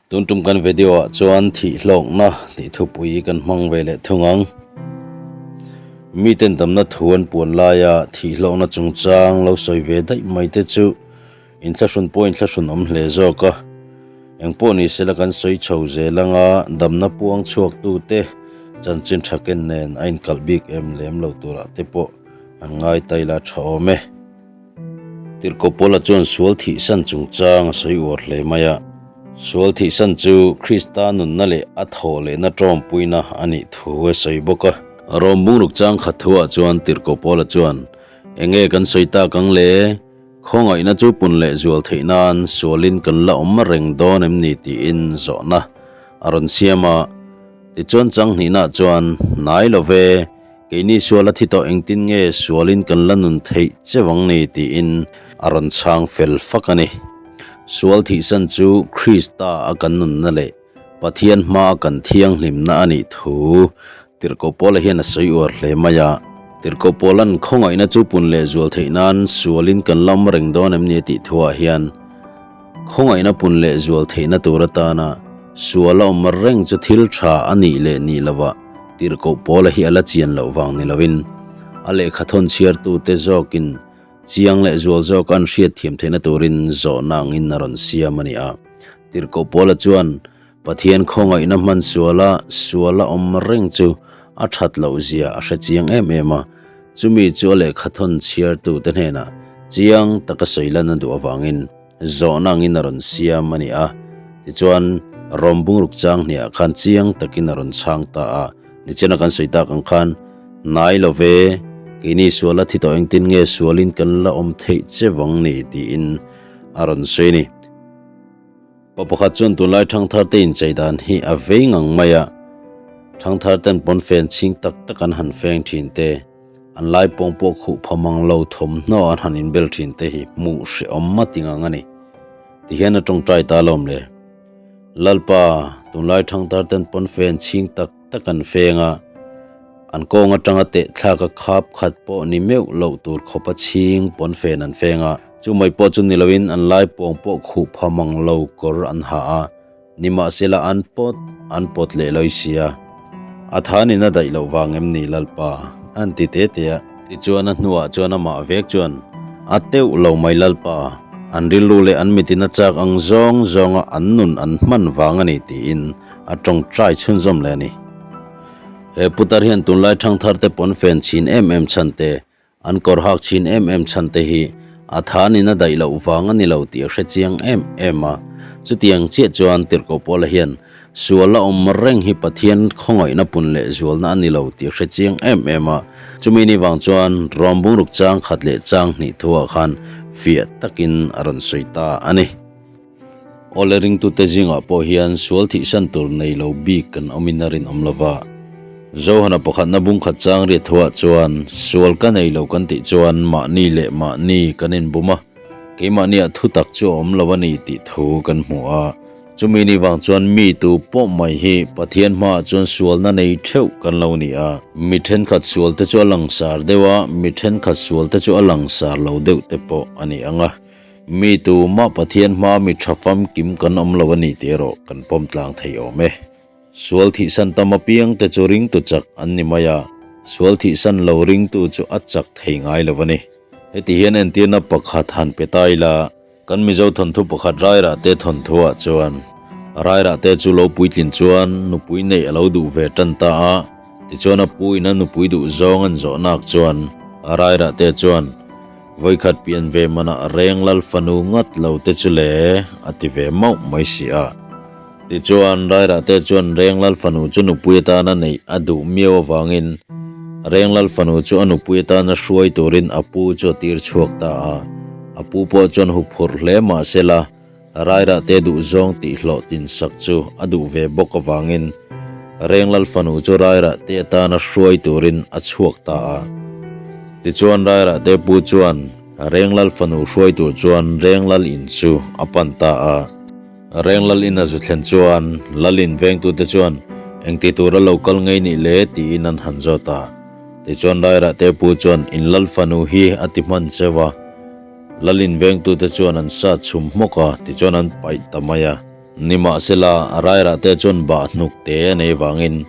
Tun tum kan video ah chuan thih hlawkna tih thupui kan hmang ve leh thung ang. Miten damna thu an puan laia thih hlawkna chungchang lo sawi ve daih mai te chu inthlahrun pawh inthlahrun awm hle zawk a. Engpawh ni sela kan sawi chho zel anga damna puang chhuak tute chanchin tha ken nen a inkalh bik em lem lo turah te pawh an ngai taila tha awm e. Tirhkoh Paula chuan sual thihsan chungchang a sawi uar hle mai a. Sual thihsan chu Krista nunna leh a thawh lehna tawmpuina a nih thu a sawi bawk a. Rom bungruk chang khat thuah chuan Tirhkoh Paula chuan, Enge kan sawi tak ang le? Khawngaihna chu pun leh zual theih nan sualin kan la awm reng dawn em ni? tiin zawhna a rawn siam a. Tichuan chang hnihna chuan, Hnai lo ve, Keini sual a thi tawh engtin nge sualin kan la nun theih che vang ni tiin a rawn chhang fel fak a ni. Sual thihsan chu Krista a kan nunna leh Pathian hma a kan thianghlimna a nih thu Tirhkoh Paula hian a sawi uar hle mai a. Tirhkoh Paula'n khawngaihna chu pun leh zual theih nan sualin kan la awm reng dawn em ni a tih thuah hian khawngaihna pun leh zual theihna tur atana sual a awm reng chu thil tha a nih leh nih lovah Tirhkoh Paula hi a la chian loh vang ni lovin a lehkha thawn chhiartute zawkin chiang leh zual zawk an hriat thiam theihna turin zawhna angin a rawn siam a ni a. Tirhkoh Paula chuan Pathian khawngaihna hman suala sual a awm reng chu a that loh zia a hre chiang em em a, chumi chu a lehkha thawn chhiartute hnenah chiang taka sawi lan a duh avangin Zawhna angin a rawn siam a ni a, tichuan Rom bungruk chang hniah khan chiang takin a rawn chhang ta a, nichina kan sawi tak ang khan, Hnai lo ve, keini sual a thi tawh engtin nge sualin kan la awm theih che vang ni tiin a rawn sawi a ni. Pa pakhat chuan tunlai thangthar te inchei dan hi a vei ngang mai a, thangthar ten pawnfen chhing tak tak an han feng thin te, An lai pawng pawh khuh pha mang lo thawmhnaw an han inbel thin te hi hmuh hrehawm a ti ngang a ni. Tihian a tawngtai ta alawm le. Lalpa, tunlai thangtar ten pawnfen chhing tak tak an feng a, an kawng atanga teh thlak a khap khat pawh ni meuh loh tur khawpa chhing pawnfen an feng a, chu mai pawh chu ni loin an lai pawng pawh khuh pha mang lo kawr an ha a, Nimahsela an pawt an pawt leh lawi sia. A thanin a daih loh vang em ni Lalpa? An ti te te a. Tichuan a hnuah chuan amah vek chuan, A teuh lo mai Lalpa, an rilru leh an mitin a chak ang zawng zawnga an nun an hman vang a ni tiin a tawngtai chhunzawm leh a ni. He putar hian tunlai thangtharte pawnfen chhin em em chhan te, An kawr hak chhin em em chhan te hi a thanin a daih loh vang a ni lo tih a hre chiang em em a. Chutiang chiah chuan Tirhkoh Paula hian sual a awm reng hi Pathian khawngaihna pun leh zualna a ni lo tih a hre chiang em em a. Chumi ni vang chuan Rom bungruk chang khat leh chang hnih thuah khan fiah takin a rawn sawi ta a ni. Awle ringtute zingah pawh hian sual thihsan tur nei lo bik kan awmin a rinawm lo va. Johana pakhatna bungkhat chang riat thuah chuan, Sual ka nei lo kan tih chuan mahni leh mahni kan inbum a, keimahniah thu tak chu a awm lo a ni tih thu kan hmu a. Chumi ni vang chuan mi tu pawh mai hi Pathian hmaah chuan sualna nei theuh kan lo ni a. Mi thenkhat sualte chu a langsar deuh a, mi thenkhat sualte chu a langsar lo deuh te pawh a ni ang a. Mi tumah Pathian hma mi tha famkim kan awm lo a ni tih erawh kan pawm tlang thei awm e. Sual thihsan tam apiang te chu ringtu chak an ni mai a, sual thihsan lo ringtu chu a chak thei ngai lo a ni. Heti hian entirna pakhat han pe ta ila, kan Mizo thawnthu pakhat Rairah te thawnthuah chuan, Rairah te chu lo puitlin chuan nupui neih a lo duh ve tan ta a, tichuan a pu in a nupui duh zawng an zawhnak chuan Rairah te chuan, Vawikhat pian ve manah reng lal fanu ngat lo te chu le, a ti ve mauh mai si a. Tichuan, Rairah te chuan reng lal fanu chu nupui atana neih a duh miau avangin reng lal fanu chu a nupui atana hruai turin a pu chu a tir chhuak ta a. A pu pawh chuan huphurh hle mah sela, Rairah te duhzawng tih hlawhtlin sak chu a duh ve bawk avangin Reng Lal fanu chu Rairah te atana hruai turin a chhuak ta a. Tichuan Rairah te pu chuan Reng Lal fanu hruai tur chuan Reng Lal in chu a pan ta a. Reng Lal in a zu thlen chuan Lal in vengtute chuan engti tura lo kal ngei nih le tiin an han zawt a. Tichuan Rairah te pu chuan in Lal fanu hi a ti hman cheu a. Lalin vengtute chuan an sa chhum hmawk a, tichuan an paih ta mai a. Nimahsela, Rairahte chuan bah hnuk te a nei vangin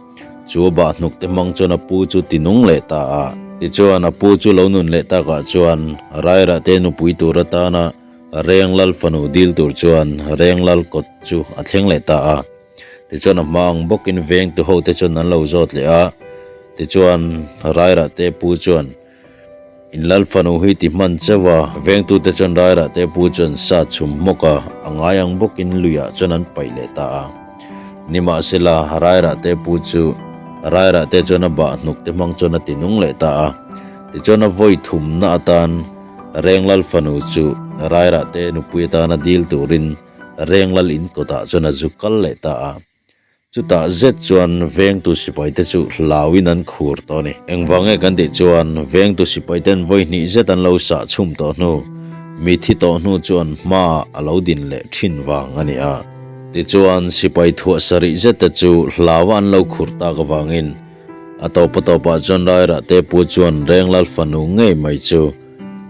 chu a bah hnuk te hmang chuan a pu chu ti nung leh ta a. Tichuan, a pu chu lo nun leh takah chuan Rairahte nupui tur atana Renglal fanu dil tur chuan Renglal kawt chu a thleng leh ta a. Tichuan a hma ang bawkin vengtu hote chuan an lo zawt leh a. Tichuan Rairahte pu chuan In lal fanu hi ti hman chauh a, vengtute chuan Rairahte pu chuan sa chhum hmawk a, a ngai ang bawkin luiah chuan an paih leh ta a. Nimahsela Rairahte pu chu Rairahte chuan a bah hnuk te hmang chuan a ti nung leh ta a. Tichuan a vawi thumna atan Renglal fanu chu Rairahte nupui atana dil turin Renglal in kawtah chuan a zu kal leh ta a. Chutah zet chuan vengtu sipaite chu hlauin an khur tawh a ni. Engvang nge kan tih chuan vengtu sipaiten vawi hnih zet an lo sah chhum tawh hnu, mi thi tawh hnu chu an hmaah a lo din leh thin vang a ni a. Tichuan sipai thuah sarih zette chu hlaua an lo khur tak avangin a tawpa tawpah chuan Rairahte pu chuan Renglal fanu ngei mai chu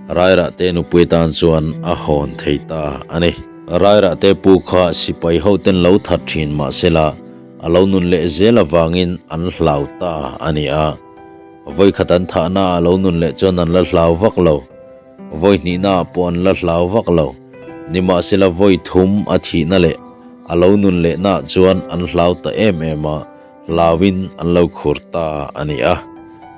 Rairahte nupui tan chuan a hawn thei ta a ni. Rairahte pu kha sipai hoten lo that thin mahsela a lo nun leh zel avangin an hlau ta a ni a. Vawikhat an thahna a lo nun leh chuan an la hlau vak lo. Vawi hnihna ah pawh an la hlau vak lo. Nimahsela vawi thum a thihna leh a lo nun lehna ah chuan an hlau ta em em a. Hlauin an lo khur ta a ni a.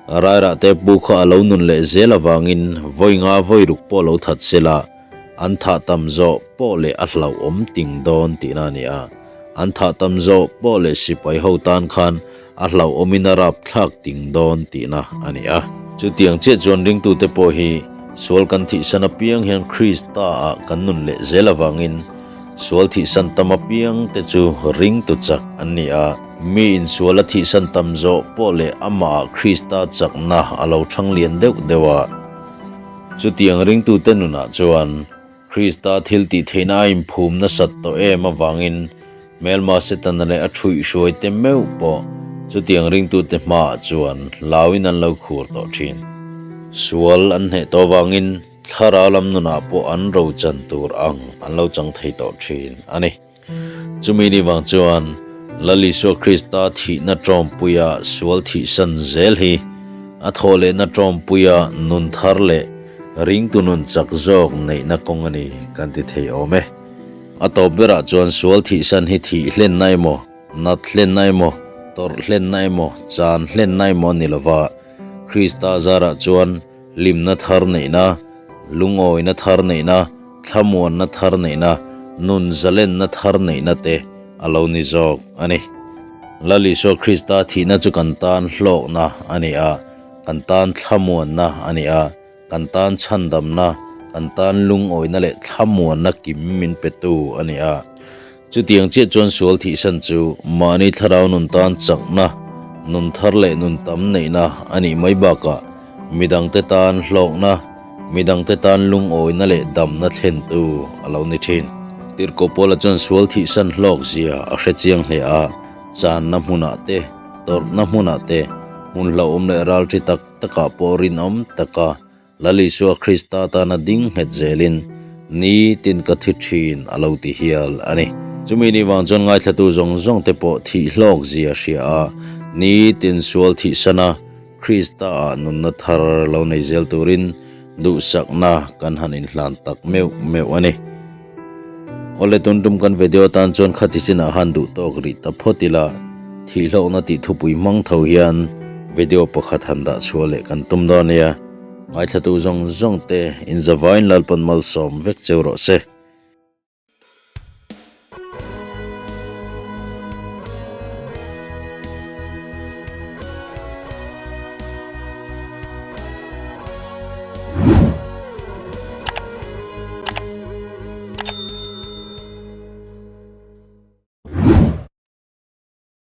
Rairahte pu kha a lo nun leh zel avangin vawi nga vawi ruk pawh lo that sela, an thah tam zawh pawh leh a hlauhawm ting dawn tihna a ni a. An thah tam zawh pawh leh sipai ho tan khan a hlauhawmin a rapthlak ting dawn tihna a ni a. Chutiang chiah chuan ringtute pawh hi sual kan thihsan apiang hian Krista-ah kan nun leh zel avangin Sual thihsan tam apiang te chu ringtu chak an ni a, mi insual a thihsan tam zawh pawh leh amahah Krista chakna a lo thang lian deuh deuh a. Chutiang ringtute nunah chuan Krista thil tih theihna a inphum nasat tawh em avangin hmelma Setana leh a thuihhruai te meuh pawh chutiang ringtute hmaah chuan hlauin an lo khur tawh thin. Sual an hneh tawh avangin Thlarau lam nunah pawh an ro chan tur ang an lo chang thei tawh thin a ni. Chumi ni vang chuan Lal Isua Krista thihna tawmpuia sual thihsan zel hi a thawhlehna tawmpuia nun thar leh ringtu nun chak zawk neihna kawng a ni kan ti thei awm e. A tawp berah chuan sual thihsan hi thih hlenna emaw, nat hlenna emaw, tawrh hlenna emaw, chan hlenna emaw a ni lova, Krista zarah chuan Hlimna thar neihna, lungawina thar neihna, thlamuanna thar neihna, nun zalenna thar neihna te a lo ni zawk a ni. Lal Isua Krista thihna chu kan tan hlawkna a ni a, kan tan thlamuanna a ni a, kan tan chhandamna, kan tan lungawina leh thlamuanna kim min petu a ni a. Chutiang chiah chuan sual thihsan chu mahni thlarau nun tan chakna, nun thar leh nun tam neihna a nih mai bakah midangte tan hlawkna, midangte tan lungawina leh damna thlentu a lo ni thin. Tirhkoh Paula chuan sual thihsan hlawk zia a hre chiang hle a, channa hmunah te, tawrhna hmunah te, hmun hlauhawm leh ralṭi tak takah pawh rinawm taka Lal Isua Krista tana ding nghet zelin ni tin ka thi thin a lo ti hial a ni. Chumi ni vang chuan ngaithlatu zawng zawng te pawh thih hlawk zia hria a, ni tin sual thihsan a, Krista ah nunna thar lo nei zel turin duhsakna kan han inhlan tak meuh meuh a ni. Awle tun tum kan video tan chuan khati chinah han duh tawk rih ta phawt ila, thihhlawkna tih thupui hmang tho hian video pakhat han dah chhuah leh kan tum dawn nia. Ngaithlatu zawng zawng te inzavain Lalpan malsawm vek cheu rawh se.